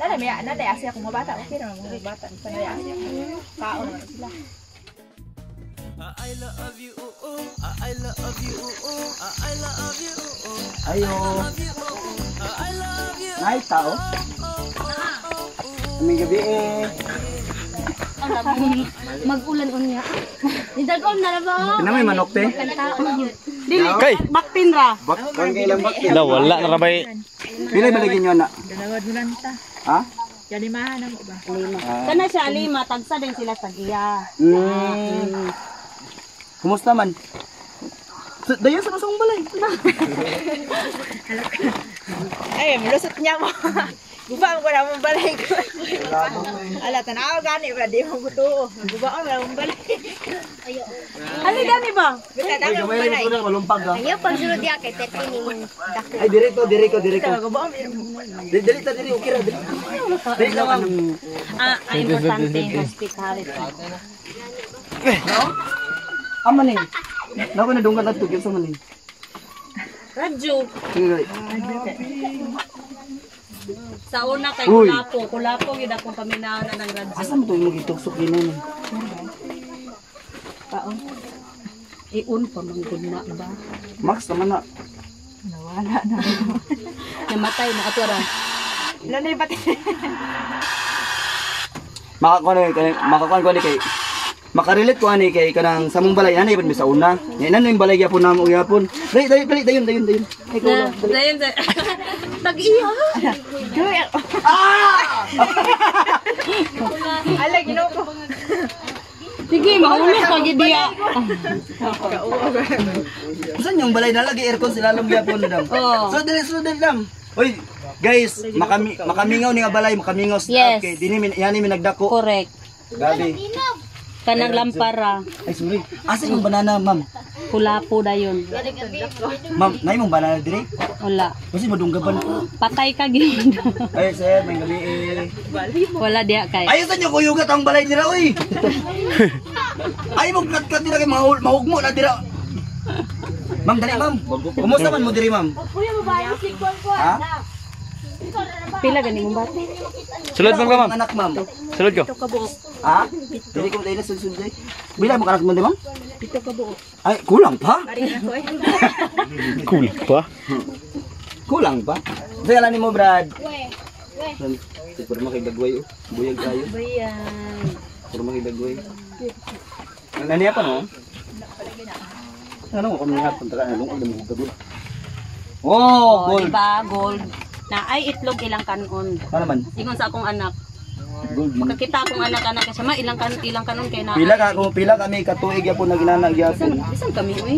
Nana may nana asi ako mga bata. Okay naman mga bata. Sanay asi ako. Kaon naman sila. I love you, oh, I love you, oh, I love you, oh, Ayo. I love you. Nay, tao. Aming gabi eh. Mag-ulan unya. Nidagon na ba? Tingnan mo yung manok te. Dili, Kay. baktin ra. Kung kailang bakit. La, wala na rabay. Pila ba lagi nyo na? Dalawa dulan ta. Ha? Kalimahan na mo ba? Kana siya lima, tagsa din sila sa giya. Kumusta man? So, dayon sa masong balay. Ay, lusot niya mo. Guba mo na mong balay ko. Ala, tanaw gani ba? Di mo gusto. Guba mo na mong balay. Ali gani ba? Basta tanaw mong balay. Malumpag ha. Ayaw pagsulod diya kay Petty ni mo. Ay, dire to, dire ko, dire ko. Guba mo. Dili, dili ta, dili, okay ra, dili. Dili lang, ma'am. Ah, ang importante hospitality. Ama ni. Nako na dunggan adto gyud sa man ni. Radyo. Sige, Sa una kay Uy. Kulapo, Kulapo gid akong paminaw na ng radyo. Asa mo to imong gituksok gino ni? Iun pa man gud na ba? Max naman na. Nawala na. Namatay na ato ra. Lanay pati. Makakuan ni kay makakuan ko ni kay makarelate ko ani kay kanang sa mong balay nanay mi sa una. Nya nan yung balay gyapon namo gyapon. Dali dali dali dayon dayon dayon. Ay ko Na, dayon sa Tag-iya. Ala, ginoo ko. Sige, mahulog pa gid diya. Usan yung balay na lagi aircon sila lang gyapon dam. Oo. So dali so dali dam. Oy, guys, makamingaw ni nga balay, makamingaw sa Yes. kay dinhi min yani mi nagdako. Correct. Grabe. Kanang lampara, Ay sorry. Asa yung banana, ma'am? Kulapo dayon. Ma'am, nay mong banana dire? Wala. Kasi madunggaban ko. Patay ka gyud. Ay sir, may gabi eh. Wala diya kay. Ayaw sa inyo kuyugat ang balay nila, oy! Ay, mong kat-kat nila kay mahugmo na dira. Ma'am, dali ma'am. Kumusta man mo diri, ma'am? Ha? Pila gani mong bata? Sulod man ka, ma'am. Anak, ma'am. Sulod ko. Ha? Dili ko dili sulod sulod. Bila mo kanak mo di, ma'am? 7 ka buok. Ay, kulang pa? Kulang pa. Kulang pa? Sige lang nimo, Brad. Puro makidagway, oh. Buyag tayo. Bayan. Puro makidagway. Ano niya pa, no? Ano mo kami hapon taka na lungkod mo gabi. Oh, Oh, gold. diba? Gold. Na ay itlog ilang kanon. Ano man? Ingon sa akong anak. Gold man. Makakita akong anak-anak kasi ma ilang kanon kay na. Pila ka kung pila kami katuig gyapon na ginana gyapon. Bisan kami uy.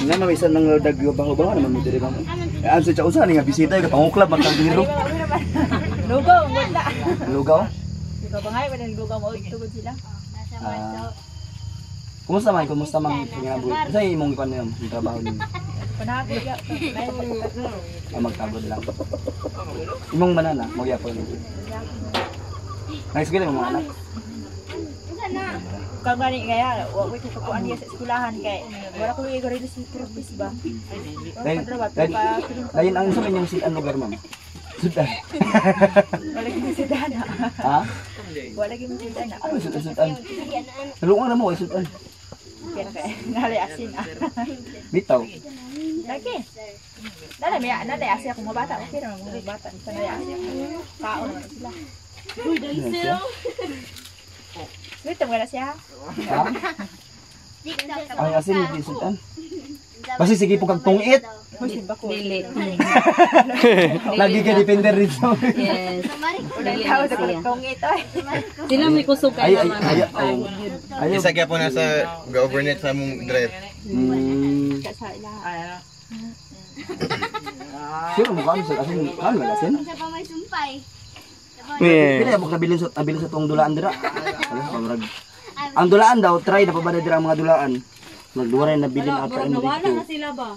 Nga man bisan nang dag baho-baho naman mo diri ma'am. Eh ang sa usa ni nga bisita ka panguklab magkaldero. Lugaw, wala. Lugaw. Ikaw ba nga, wala lugaw mo. Tugod sila. Ah. Kumusta man? Kumusta man kinabuhi? Sa imong ikuan niyo, yung trabaho niyo? Panahapon ya. Ah, magtagod lang. Imong manana, mo gyapon. Nice gid mo mga anak. Kang gani kaya, wa ko kukuan niya sa eskwelahan kay wala ko i-ready si purpose ba. Dayon, dayon, dayon ang sa inyong sidan lugar, ma'am. Sudan. Wala gyud sudan. Ha? Wala gyud sudan. Ano sudan sudan? Nalungan na mo ay sudan. Kaya kay nalay asin ah. Bitaw. Lagi. Nana may nana asi ako mga bata. Okay naman mga bata. Sanay asi ako. Kaon naman sila. Siya? Wait, tama na siya. Ha? Ay, asin hindi sudan. Basta sige po kag tungit. Hoy, simba ko. Dili. Lagi ka depender rito. Yes. Dili Tao na sa siya. kong ito. Sila may kusog Ay, kay ay, naman. ay, ay. Ayaw. Isa kaya po nasa overnight sa among drive. Sa ila. Sure mo kan sa asin kan wala asin. Sa pa may sumpay. Pila mo nabilin sa nabilin sa tuong dulaan dira. Wala pa murag. Ang dulaan daw try na pa ba na dira ang mga dulaan. Magduwa rin nabilin ata Murag ini nawala dito. na sila ba?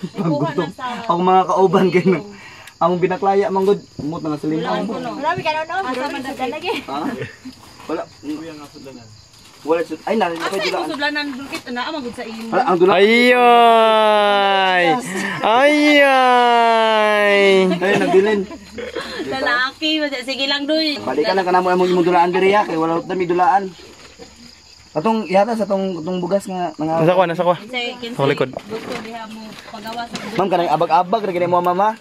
Ikuha Paggutom. na sa Ang mga kauban kay no. Ang binaklaya manggod, umot na nga sila. Marami ka na no. Marami sudan lagi. Ha? Wala. Wala sud. Ay na, Asa pa imong dulaan. sudlanan dulkit na amang gud sa imo. Wala ang dulaan. Ayoy! Ayoy! Ay nabilin. Lalaki, sige lang doy. Balikan lang ka na mo imong dulaan diri ha, kay wala ta mi dulaan. Atong ihata sa tong atong bugas nga mga Nasa kuha, nasa kuha. Kinsay Sa likod. Gusto diha mo pagawa sa Ma'am kanang abag-abag ra gini mo mama.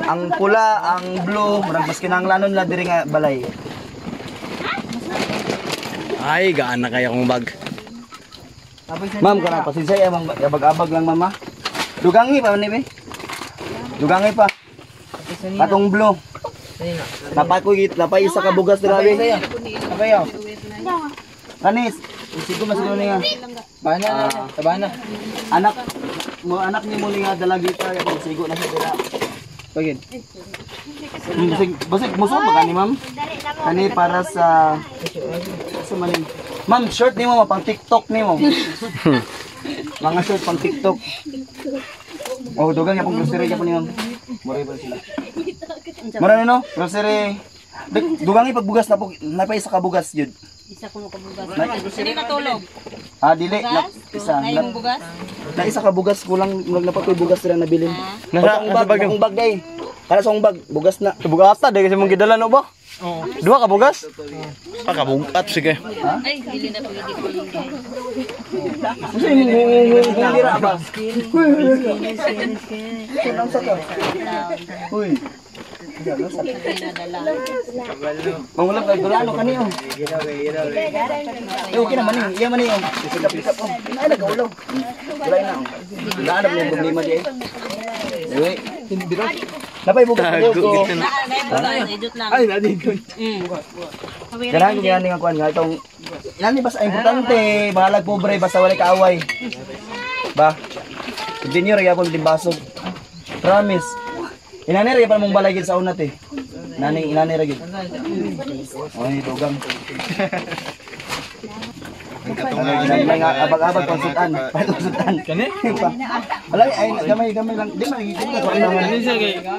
Ang pula, ang blue, murag mas kinahanglanon la diri nga balay. Ay, gaan na kaya kong bag. Ma'am kanang pasensya ay ma'am abag-abag lang mama. Dugangi pa ni be. Dugangi pa. Atong blue. Napay ko git, napay isa ka bugas dira be. Abayo. Kanis, sigo mas siguro niya. Bana, tabana. Anak mo anak ni mo nga dalagita kay sigo na siya dira. Pagin. Basig basig muso ba kani ma'am? Kani para sa manin. Ma'am, shirt nimo pang TikTok nimo. Mga shirt pang TikTok. Oh, dugang yapong grocery yapon ni ma'am. Mura pa sila. Mura ni no? Grocery. Dugang ipagbugas na po, napay isa ka bugas yun. Isa ko mo kabugas. Hindi natulog. Ah, dili na, isa. Ay Na, mong bugas. na isa ka bugas kulang murag na pa ko'y bugas sila nabilin. Nasa- Sa nasa bag, bag yun. akong bag day. Para sa akong bag, bugas na. Bugata, di kasi mong gidala no ba? Oo. Duha ka bugas? Ah, kabugat, sige. Ay, dili na pwede ko. Unsa imong ngungira ba? Uy, sa ka. Uy. Mangulap kay dulano kani oh. Eh, okay naman eh. Iya man eh. Pikap-pikap oh. Ay nagaulaw. Wala na. Oh. Wala na mo problema di eh. Uy. Napay bugas ko. Ay, nadi ko. Ganahan ko gani nga kuan nga itong inani basta importante, bahalag pobre basta walay kaaway. Ba. Junior gyapon din basog. Promise. Inani ra gyapon mong balay gid sa una te. Inani inani ra gyud. Oy, dugang. May nga abag-abag pangsutan, pangsutan. Kani? Wala ay gamay gamay lang. Di man gigit ko ano man.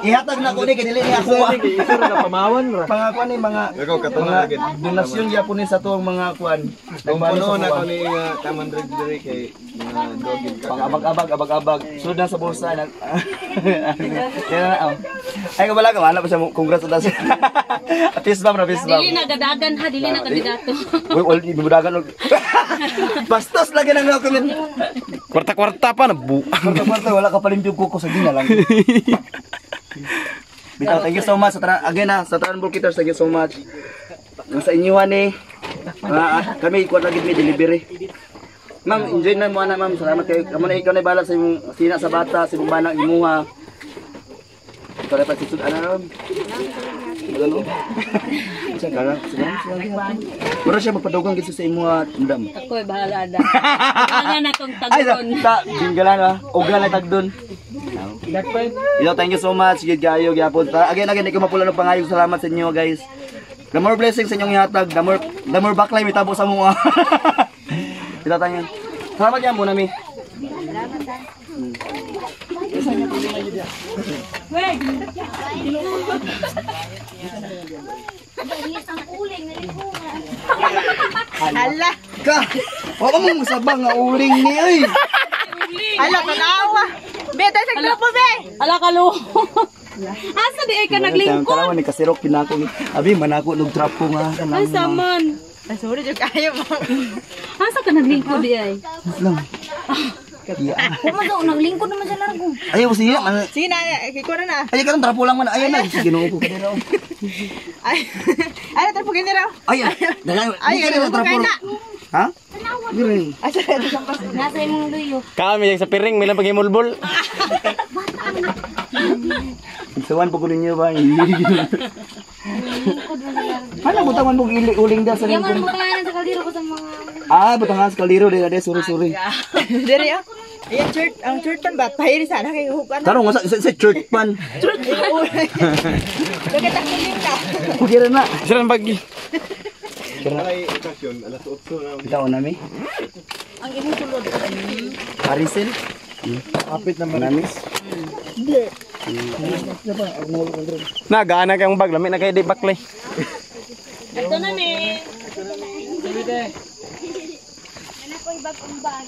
Ihatag na ko ni kay dili ni ako. Pamawan ra. Mga kuan ni mga Ikaw katunga mga donasyon gyapon ni sa tuong mga kuan. Kung puno na ko ni nga taman drug diri kay mga dogid ka. Pang abag-abag, abag-abag. Sulod na sa bulsa. Yan na, oh. Ay, wala ka, wala pa siya. Congrats sa tas. Peace bomb na, peace bomb. Dili na gadagan ha, dili na kandidato. Uy, wala, ibibudagan. Bastos lagi nang document. Kwarta-kwarta pa, nabuang. Kwarta-kwarta, wala ka palimpyo kuko sa gina lang. Bitaw, thank you so much. Sa again ha, sa Tranbol Kitters, thank you so much. Sa inyo ni. Kami, ikuha lagi may delivery. Ma'am, enjoy na mo ana ma'am. Salamat kayo. Kamo na ikaw na bahala sa imong sina sa bata, sa imong banang imuha. Ikaw na pa susud ana ma'am. Ano? Sa kala, salamat. Mura siya magpadugang gid sa imuha, madam. Ako'y bahala na. Bahala na tong Ay, sa, tagdon. sa binggalan ha. Uga na tagdon. Yo, thank you so much. Gid kayo gyapon. Again, again, di ko mapula ng pangayog. Salamat sa inyo, guys. The more blessings sa inyong ihatag, the more baklay mitabo sa mga. Ito tayo. Salamat yan muna mi. Hala. Ka. Wa mo masabang nga uling ni oy. Hala, tanawa. Be, tayo sa grupo, be. Ala kalo. Asa di ay ka naglingkod? Tanawa ni kasirok pinako ni. Abi manako og trap ko nga. Asa man? Ay, sorry, joke kayo mo. Asa ka naglingkod di ay? Lang. Yeah. Kumagaw, naglingkod naman sa largo. Ayaw siya man. Sige na, kikuha na na. Ay karon trapo lang man. Ayaw na. Ginoo ko kanina. Ay, ay, trapo gini raw. Ay, dagay. Ay, Ay, ay, trapo. na. Ha? Diri. Asa na sa pas. Nasa imong luyo. Kami sa piring, may lang pagimulbol. Sawan po ko ninyo ba? Ano butangan mo uling da sa Yaman lingkod? mo kailangan sa kaldero ko sa mga... Ah, butangan sa kaldero dira de, sorry sorry. Diri ah. Ayan, church, ang church pan ba? Pahiri sana kay hukan. Tarong nga sa church pan. Bakit ang kuling ka? Okay ra na. Sira ang bag. Ay, okasyon alas 8 na. Bitaw nami. Ang imong sulod. Harisel. Kapit naman. Namis. Na, gaan na kayong bag. Lami na kayo di baklay. Ito na ni. Anak ko'y bagong bag.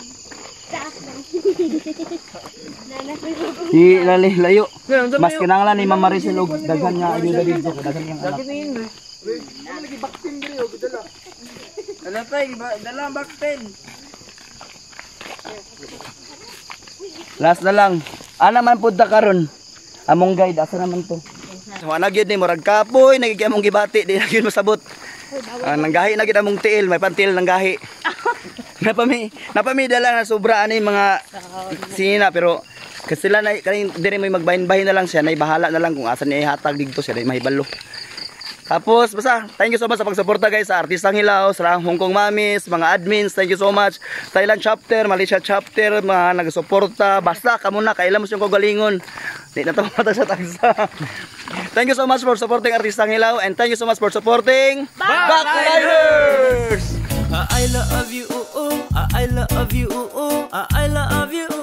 Di lali layo. Mas kinahanglan ni Ma'am Maricel og daghan nga ayuda dito, daghan nga anak. Dala pa, dala ang vaccine. Last na lang. Ana man pud ta karon. Among guide asa naman to? Wala gyud ni murag kapoy, nagiging among gibati, di na gyud masabot. Ah, nanggahi na gyud among tiil, may pantil nanggahi. Napami dala na sobra ani mga sina, pero kasi sila na kaning diri may magbahin-bahin na lang siya, nay bahala na lang kung asa niya ihatag didto siya, nay mahibalo. Tapos, basta, thank you so much sa pagsuporta, guys, sa Artistang Hilaw, sa Hong Kong Mamis, mga admins, thank you so much. Thailand chapter, Malaysia chapter, mga nagsuporta. Basta, kamo na, kailan mo siyang kagalingon. Di na ito sa tagsa. Thank you so much for supporting Artistang Hilaw and thank you so much for supporting Backliners! I love you, oh, I love you, oh, I love you.